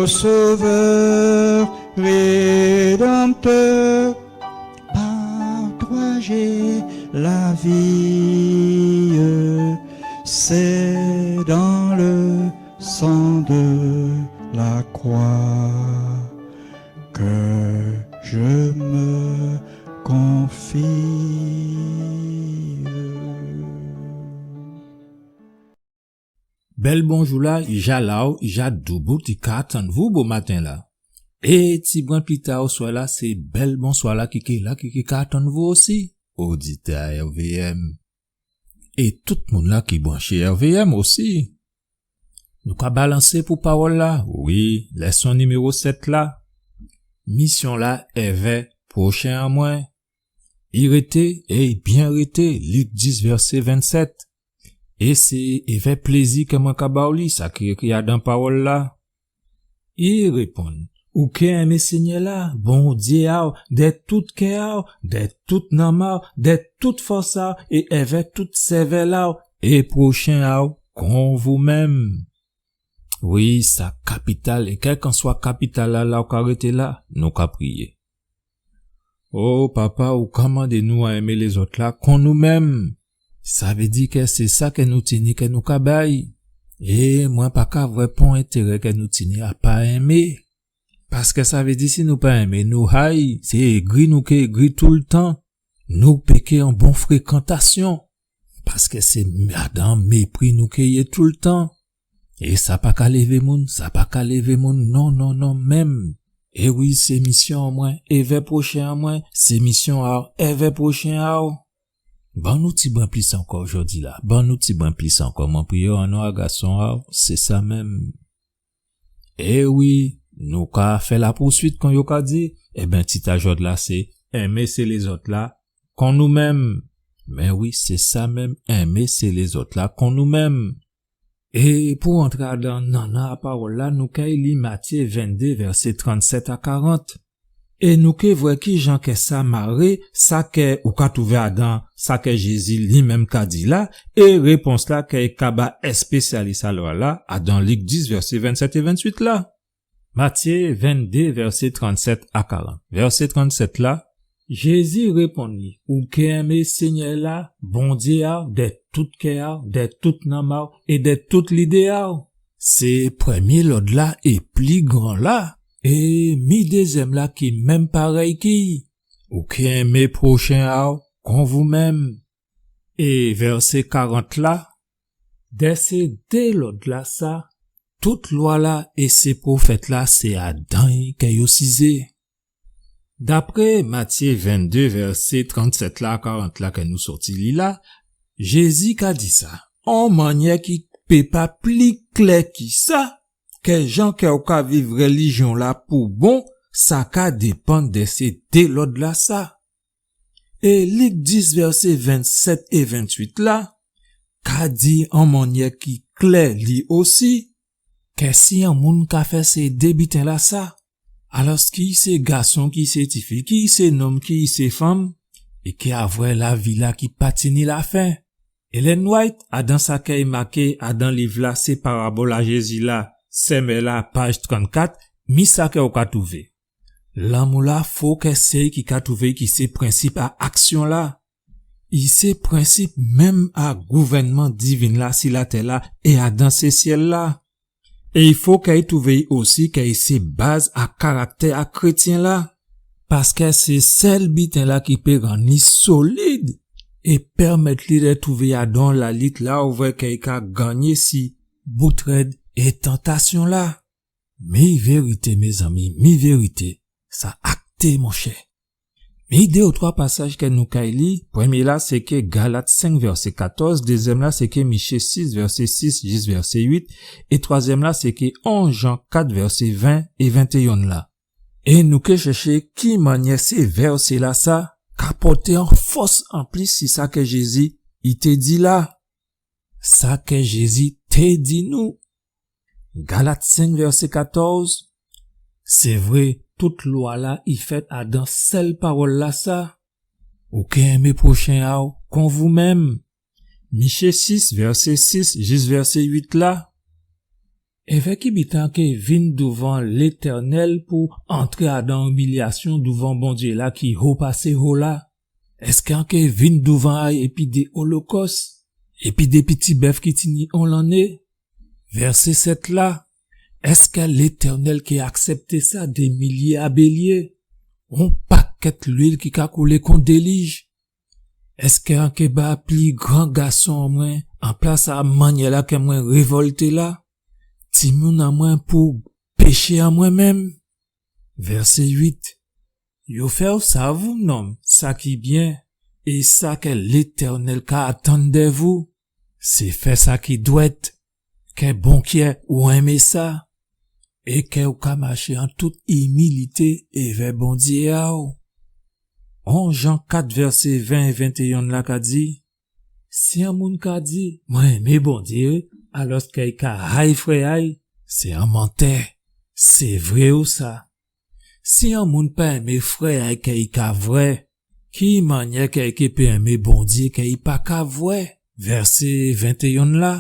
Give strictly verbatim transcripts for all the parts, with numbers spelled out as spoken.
Sauveur, Rédempteur, par toi j'ai la vie. C'est dans le sang de la croix que je me confie. Bèl bonjou la, i ja la, i ja doubout, i ka atann vou bomaten la. É ti bwen pli ta oswè la, sé bèl bonswa la ki ké la, ki, ki ka atann vou osi, oditè a R V M. É tout moun la ki branché R V M osi. Nou ka balansé pou pawòl la, wi, lèson niméwo sèt la. Misyon la, èvè pwochen an mwen. I rété, é i byen rété, Lik dis, vèsé vennsèt. É sé èvè plézi kè mwen ka ba'w li, sa ki ékri adan pawòl la. I réponn, ou ké enmé Sényè la, Bondyé a'w, dè tout kè a'w, dè tout nanm a'w, dè tout fòs a'w, é èvè tout sèvèl a'w, é pwochen a'w kon vou menm. Wi, sa kapital, é kèlkanswa kapital la, la ou ka rété la, nou ka priyé. O Papa, ou ka mandé nou a enmé lézòt la kon nou menm. Sa vé di kè sé sa kè nou tini kè nou ka bay. É mwen pa ka vwè pon entérè kè nou tini a pa enmé. Paskè sa vé di si nou pa enmé, nou hay, sé égri nou ké égri toultan. Nou péké an bon frékantasyon. Paskè sé adan mépri nou ké yé toultan. É sa pa ka lévé moun, sa pa ka lévé moun, non, non, non, menm. É wi, sé misyon an mwen, èvè pwochen an mwen, sé misyon a'w, èvè pwochen a'w. Ban nou ti bwen plis ankò jòdi la, ban nou ti bwen plis ankò, mwen priyé'w an non a gason a'w, sé sa menm. É wi, nou ka fè lapouswit, kon yo ka di, ében, tit a jòdi la sé, enmé sé lézòt la, kon nou menm. Mé wi, sé sa menm, enmé sé lézòt la, kon nou menm. É pou antré adan nannan a pawòl la, nou kay li Matyé venndé, vèsé trannsèt a karant. É nou ké vwè kijan kè sa maré, sa kè ou ka twouvé adan, sa kè Jézi li menm ka di la, é répons la kè i ka ba èspésyalis a lwa la, adan Lik dis, vèsé vennsèt é ventuit la. Matyé venndé, vèsé trannsèt a karant. Vèsé trannsèt la, Jézi réponn li, ou ké enmé Sényè la, Bondyé a'w, dè tout kè a'w, dè tout nanm a'w, é dè tout lidé a'w. Sé prèmyé lòd la é pli gran la, é mi dézyèm la ki menm parèy ki, ou ké enmé pwochen a'w kon vou menm. É vèsé karant la, dè sé dé lòd la sa, tout lwa la é sé pwofèt la sé adan i kè yo sizé. Dapré Matyé venndé, vèsé trannsèt la a karant la kè nou sòti li la, Jézi ka di sa, on mannyè ki pé pa pli klè ki sa, kè jan kè ou ka viv rèlijyon la pou bon, sa ka dépann dè sé dé lòd la sa. É Lik dis, vèsé vennsèt é ventuit la, ka di an mannyè ki klè li osi, kè si on moun ka fè sé dé biten la sa, alòs ki sé gason, ki sé tifi, ki sé nonm, ki sé fanm, i ké avwè lavi la ki pa tini lafen. Ellen White, adan sa kè i maké adan liv la, sé parabòl a Jézi la, sèmè la, paj trannkat, mi sa kè ou ka twouvé. Lanmou la, fo kè sé i ki ka twouvé ki sé prensip a aksyon la. I sé prensip menm a gouvènman divin la si latè la é adan sé syèl la. É i fo kè i twouvé i osi kè i sé baz a karaktè a krétyen la. Paskè sé sèl biten la ki pé rann li solid é pèmèt li dè twouvé adan lalit la, ou vwè kè i ka gannyé si bout rèd é tantasyon la. Mi vérité, mézanmi, mi vérité. Sa akté, monchè. Mi dé ou twa pasaj kè nou kay li. Prèmyé la, sé kè Galat senk, vèsé katòz. Dézyèm la, sé kè Miché sis, vèsé sis jis vèsé uit. É twazyèm la, sé kè on Jan kat, vèsé ven é ventéyen la. É nou ké chèché ki mannyè sé vèsé la sa ka pòté on fòs anplis si sa kè Jézi i té di la. Sa kè Jézi té di nou. Galat senk, vèsé katòz. Sé vré, tout lwa la i fèt adan sèl pawòl la sa. Ou ké enmé pwochen a'w kon vou menm. Miché sis, vèsé sis jis vèsé uit la. Èvè ki biten an ké vin douvan Létènèl pou antré adan imiliasyon douvan Bondyé la ki ho pasé ho la? Èskè an ké vin douvan a'y épi dé olokòs, épi dé piti bèf ki tini on lanné? Vèsé sèt la, èskè Létènèl ké aksèpté sa, dé milyé a bélyé, on pakèt luil ki ka koulé kon délij? Èskè an ké ba pli gran gason an mwen, an plas a mannyè la kè mwen révòlté la, timoun an mwen pou péché an mwen menm? Vèsé uit, yo fè'w sav ou nonm sa ki byen é sa kè Létènèl ka atann dè vou, sé fè sa ki dwèt, kè bon kyè ou enmé sa, é kè ou ka maché an tout imilité èvè Bondyé a'w. On Jan kat vèsé ven é ventéyon la ka di, si on moun ka di, mwen enmé Bondyé, alòskè i ka hay frè a'y, sé on mantè. Sé vré ou sa? Si on moun pa enmé frè a'y kè i ka vwè, ki mannyè kè i ké pé enmé Bondyé kè i pa ka vwè? Vèsé ventéyon la.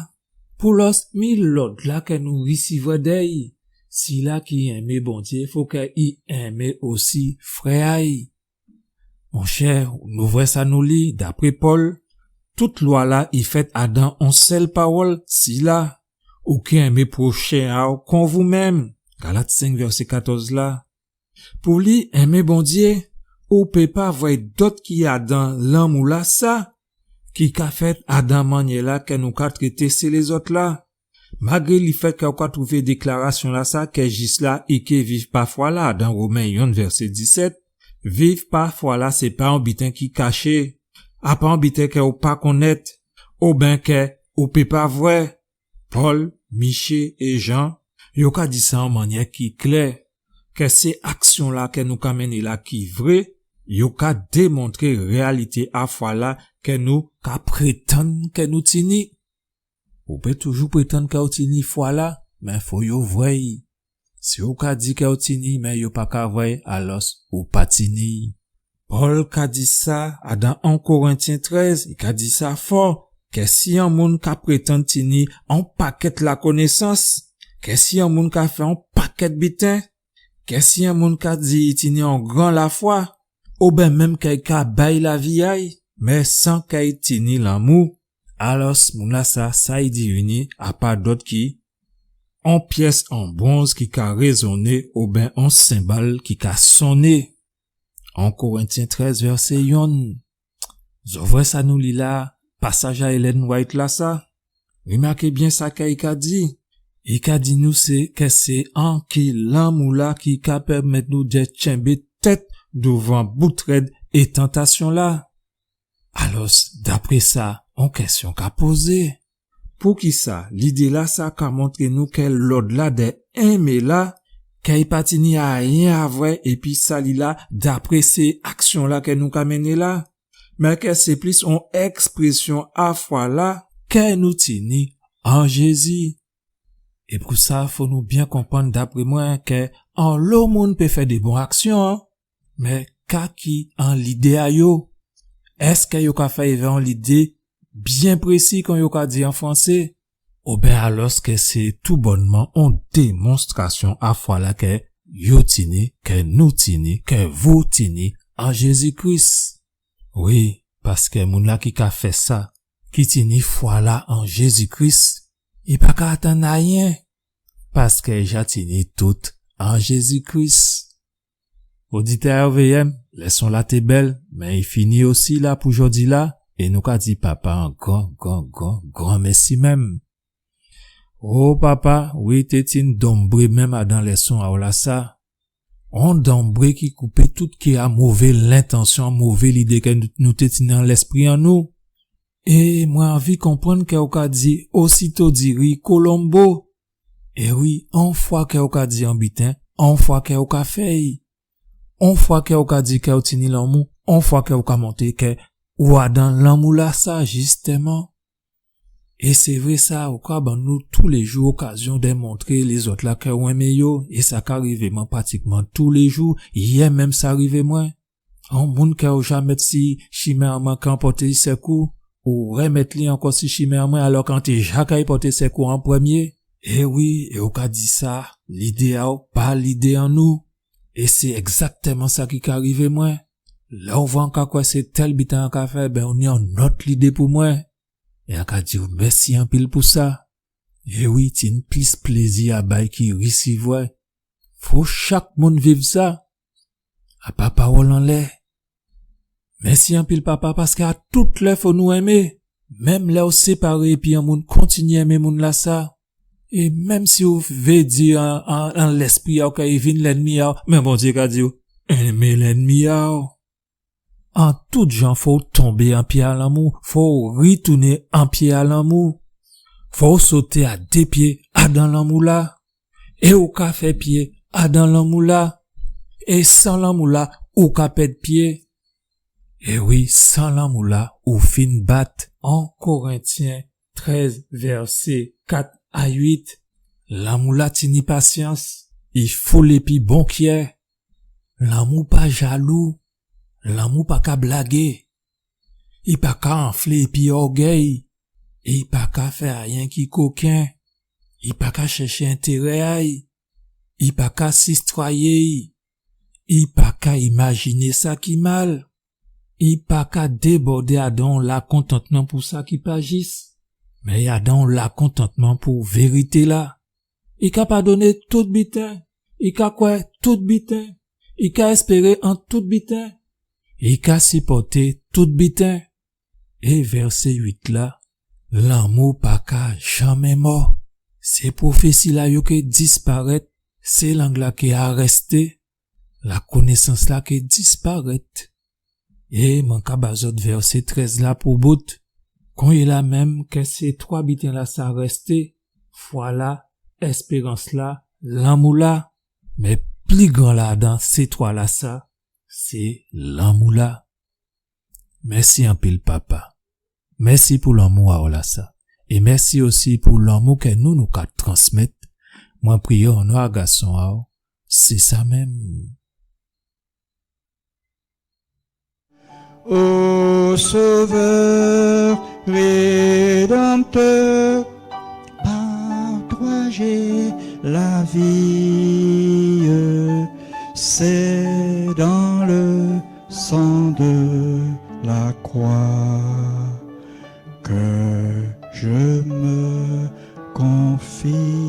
Pou lòs, mi lòd la kè nou risivwè dè'y, sila ki enmé Bondyé fo kè i enmé osi frè a'y. Monchè, nou vwè sa nou li, dapré Pòl, tout lwa la i fèt adan on sèl pawòl, sila, ou ké enmé pwochen a'w kon vou menm. Galat senk vèsé katòz la. Pou li, enmé Bondyé, ou pé pa vwè dòt ki adan lanmou la sa, ki ka fèt adan mannyè la kè nou ka trété sé lézòt la. Malgré lifèt kè ou ka twouvé déklarasyon la sa, kè jis la i ké viv pa fwa la, adan Women yonn vèsé disèt, viv pa fwa la sé pa on biten ki kaché, a pa on biten kè ou pa konnèt, oben kè ou pé pa vwè. Pòl, Miché é Jan, yo ka di sa on mannyè ki klè, kè sé aksyon la kè nou ka mennen la ki vré, yo ka démontré réyalité a fwa la kè nou ka prétann kè nou tini. Ou pé toujou prétann kè ou tini fwa la, mé fo yo vwè'y. Si ou ka di kè ou tini, mé yo pa ka vwè'y, alòs ou pa tini'y. Pòl ka di sa adan on Korentyen trèz, i ka di sa fò, kè si on moun ka prétann tini on pakèt lakonésans, kè si on moun ka fè on pakèt biten, kè si on moun ka di i tini on gran lafwa, oben menm kè i ka bay lavi a'y, mé san kè i tini lanmou, alòs moun la sa, sa i divini a pa dòt ki on pyès an bwonz ki ka rézoné oben on senbal ki ka sonné. On Korentyen trèz vèsé yonn. Zò vwè sa nou li la, pasaj a Ellen White la sa? Rimaké byen sa kè i ka di. I ka di nou sé kè sé anki lanmou la ki ka pèmèt nou dè tchenbé tèt douvan bout rèd é tantasyon la. Alòs, dapré sa, on kèsyon ka pozé. Poukisa lidé la sa ka montré nou kè lòd la dè enmé la, kè i pa tini ayen a vwè épi sali la, dapré sé aksyon la kè nou ka mennen la, mé kè sé plis on èksprésyon a fwa la kè nou tini an Jézi. É pou sa, fo nou byen konprann, dapré mwen, kè onlo moun pé fè dé bon aksyon, mé ka ki an lidé a yo? Èskè yo ka fè èvè on lidé byen prési, kon yo ka di an fransé? Oben alòskè sé toubònman on démonstrasyon a fwa la kè yo tini, kè nou tini, kè vou tini an Jézi Kris? Wi, paskè moun la ki ka fè sa, ki tini fwa la an Jézi Kris, i pa ka atann ayen, paskè i ja tini tout an Jézi Kris. Oditè RVM, lèson la té bèl, mé i fini osi la pou jòdi la, é nou ka di Papa an gran, gran, gran, gran mèsi menm. O Papa, wi, té tin donbré menm adan lèson a'w la sa. On donbré ki koupé tout ké a mové lentansyon, mové lidé kè nou, nou té tin an lèspri an nou. É mwen anvi konprann kè ou ka di, osito diri kolonbo. É wi, on fwa kè ou ka di on biten, on fwa kè ou ka fè'y. On fwa kè ou ka di kè ou tini lanmou, on fwa kè ou ka montré kè ou adan lanmou la sa, jistèman. É sé vré sa, ou ka ban nou toulé jou okazyon dè montré lézòt la kè ou enmé yo, é sa ka rivé mwen pratikman toulé jou, yè menm sa rivé mwen. On moun kè ou ja mèt si chimen an mwen kè an pòté sèkou, ou rèmèt li ankò si chimen an mwen, alò kè an té ja kay pòté sèkou an prèmyé. É wi, é ou ka di sa, lidé a'w pa lidé an nou. É sé ègzaktèman sa ki ka rivé mwen. Lè ou vwè an ka kwè sé tèl biten an ka fè, ben ou ni an lòt lidé pou mwen. É an ka di'w mèsi anpil pou sa. É wi, tin plis plézi a bay ki risivwè. Fo chak moun viv sa. A pa pawòl anlè. Mèsi anpil, Papa, paskè a tout lè fo nou enmé. Menm lè ou séparé épi an moun, kontinyé enmé moun-lasa. É menm si ou vé di an, an, an lèspri a'w kè i vin lènmi a'w, mé Bondyé ka di'w, enmé lènmi a'w. An tout jan, fo ou tonbé an pyé a lanmou, fo ou ritouné an pyé a lanmou. Fo ou soté a dé pyé adan lanmou-la. É ou ka fè pyé adan lanmou-la. É san lanmou-la, ou ka pèd pyé. É wi, san lanmou-la, ou fin bat. En Korentyen trèz, vèsé kat a uit, lanmou-la tini pasyans, i foul épi bon kyè. Lanmou pa jalou, lanmou pa ka blagé, i pa ka anflé épi ògèy, i pa ka fè ayen ki koken, i pa ka chèché entérè a'y, i pa ka sistwayé'y, i pa ka imajiné sa ki mal, i pa ka débòdé adan on lakontantman pou sa ki pa jis, mé i adan on lakontantman pou vérité-la. I ka padonné tout biten, i ka kwè tout biten, i ka èspéré an tout biten, i ka sipòté tout biten. É vèsé uit-la, lanmou pa ka janmé mò. Sé pwofési-la yo ké disparèt, sé lang-la ké arèsté, lakonésans-la ké disparèt. É mwen ka ba zòt vèsé trèz-la pou bout. Konyéla menm kè sé twa biten-lasa rèsté, fwa-la, èspérans-la, lanmou-la. Mé pli gran ladan sé twa-lasa, sé lanmou-la. Mèsi anpil, Papa. Mèsi pou lanmou a'w lasa. É mèsi osi pou lanmou kè nou, nou ka transmèt. Mwen priyé o non a Gason a'w. Sé sa menm. Ô Sauveur Rédempteur, par toi j'ai la vie, c'est dans le sang de la croix que je me confie.